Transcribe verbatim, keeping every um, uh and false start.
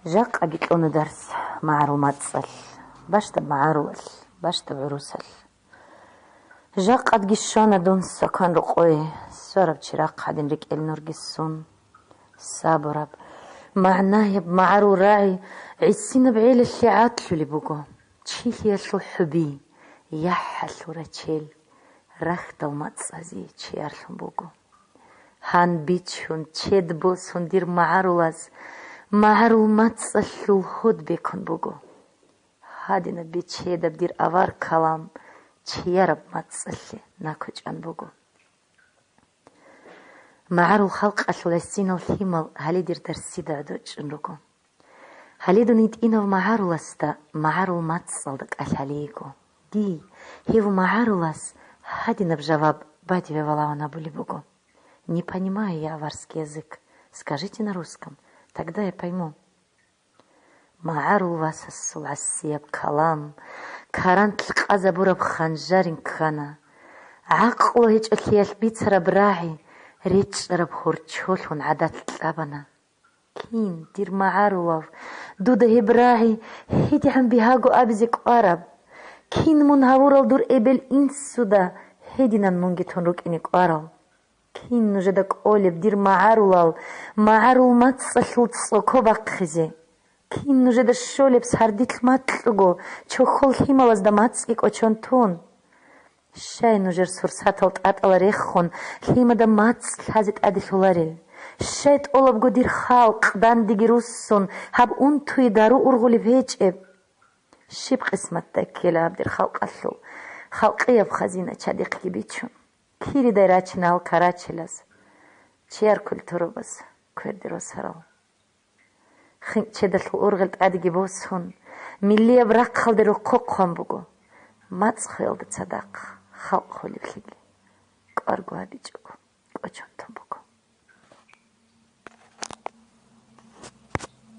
Жакъаги кьуна дарс магӀарул мацӀалъ, бащдаб магӀарулалъ, бащдаб гӀурусалъ. Жакъадги щвана дун сакан рокъое, свераб чирахъ гьадин рекӀел нурги ссун. Сабураб, магӀнаяб магӀарул рагӀи гӀисинаб гӀелалъе гӀадлъулеб буго. Чилъиялъул хӀуби, яхӀалъул рачел, рахьдал мацӀазе чиярлъун буго. Гьан бичун, чед босун дир магӀарулаз, магӀарул мацӀалъул гьуд бекун буго. Гьадинаб бечедаб дир авар калам чияраб мацӀалъе накучӀан буго. МагӀарул халкъалъул гӀисинал лъимал гьале дир дарсида гӀодочӀун руго. Гьале дун гьитӀинав магӀаруласда магӀарул мацӀалда кӀалъалейго. Дий, гьев магӀарулас гьадинаб жаваб бадиве валагьун абулеб буго: «Не понимаю я аварский язык. Скажите на русском, тогда я пойму». МагӀарул васасул гӀасияб калам, карантлъи къазабураб ханжарин ккана. ГӀакълу гьечӀолъиялъ бицараб рагӀи, речӀчӀараб гьорчолъун гӀадат кьабана. Кин, дир магӀарулав, дуда гьеб рагӀи гьедигӀан бигьаго абизе кӀвараб? Кин мун гьавурал дур эбел-инсуда гьединан мунги тун рукӀине кӀварал? Кин нужеда кӀолеб, дир магӀарулал, магӀарул мацӀалъул цӀоко бахъизе? Кин нужеда щолеб сардилъ макьуго, чохьол лъималазда мацӀги кӀочон тун? Щай нужер сурсатал тӀатӀала реххун, лъимада мацӀ лъазе тӀаде лъоларел? Щай тӀолабго дир халкъ, дандеги руссун, гьаб унтуе дару ургъулеб гьечӀеб? Щиб къисматда ккела гьаб дир халкъалъул халкъияб хазина чадихъги бичун, киридай рачина гьал карачелаз, чияр культурабаз кверде росарал? ХинкӀ чедалъул ургъел тӀадеги босун, миллияб рахъалде рохъо хъван буго. МацӀ хвелда цадахъ халкъ холеблъиги кӀварго гьабичӀого кӀочон тун буго.